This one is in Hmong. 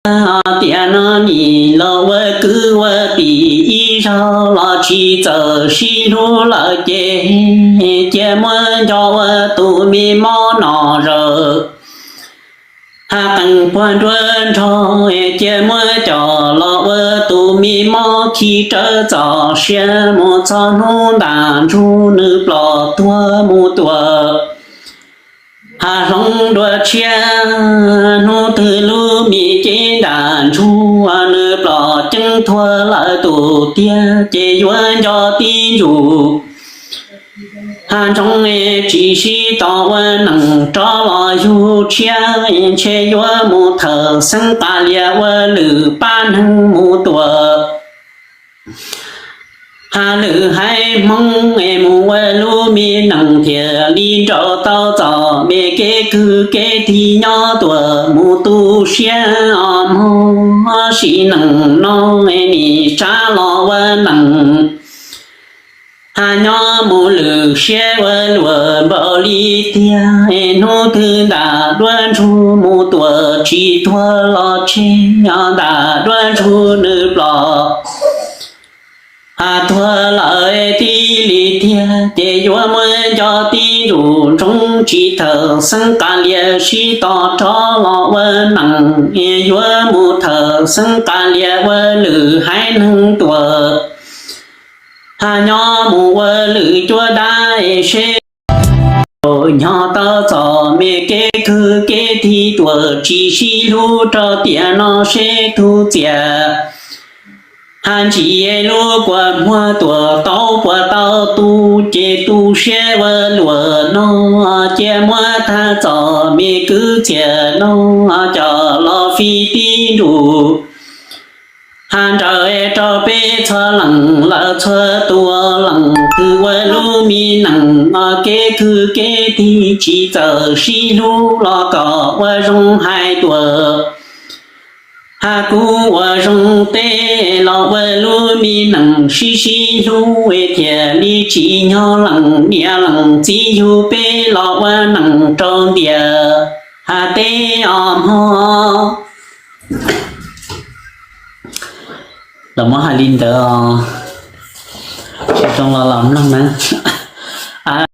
tiam no nim los ua kwv ua tij ib zaug los tsis txawj sib hlub lawm ces cia muab nco ua tus me mob no zaws. Hab qee puag nruab nrog cia muab coj los ua tus me mob khi rawv txoj sia mus txog hnub ntam ntsug nws plom tuag mus tua. Hab hloov dua tshiab hnub twg lub me cev ntam ntsug nws plom ceeb tuag lawm tus tiag ces yuav nco tib ntsum. Hab ntsoov tsis sib tau ua neej rov los yug tshiab, ntshe yuav mus thawm xeeb qas lias ua lwm pab neeg mus tua. Hab lwm haiv Hmoob mus ua lub me neej thiaj li nrau tau txoj me kev kwv kev tij nyob tuaj mus tu siab os mog. Sim neej no nim tsa los ua neej hab nyob mus lwm siab ua luaj npaum li tiag. Hnub twg ntam duab ntsug mus tua tsis tuag los tseg, ntam duab ntsug nws plom hab tuag lawm tib li tiag ces yuav muab nco tib ntsum. Ntsoov tsis thawm xeeb qas lias sib tau rov los ua neej, yuav mus thawm xeeb qas lias ua lwm haiv neeg tuaj. Hab nyob mus ua lwm cuab dab seb nyob tau txoj me kev kwv kev tij tuaj tsis sib hlub rau tiam no seb tug txiaj. Hab ntsis lub kua muag tuaj tau puas tau tu ces tu siab ua luaj no, cia muab tag txoj me kwv txhiaj no coj los fij tib ntsum. Hab nrawm rau peb txhua leej lawm txhua tus, leej twg ua lub me neej kev kwv kev tij tsis txawj sib hlub los kom ua zoo hais tuaj. Hab kuv ua zoo teb los ua lub me neej sib sib hlub thiaj li tsim nyog leej niam leej txiv yug peb los ua neej rau ntiaj hab teb os mog. Los muab hais li ntawd, sawv daws los los mloog na.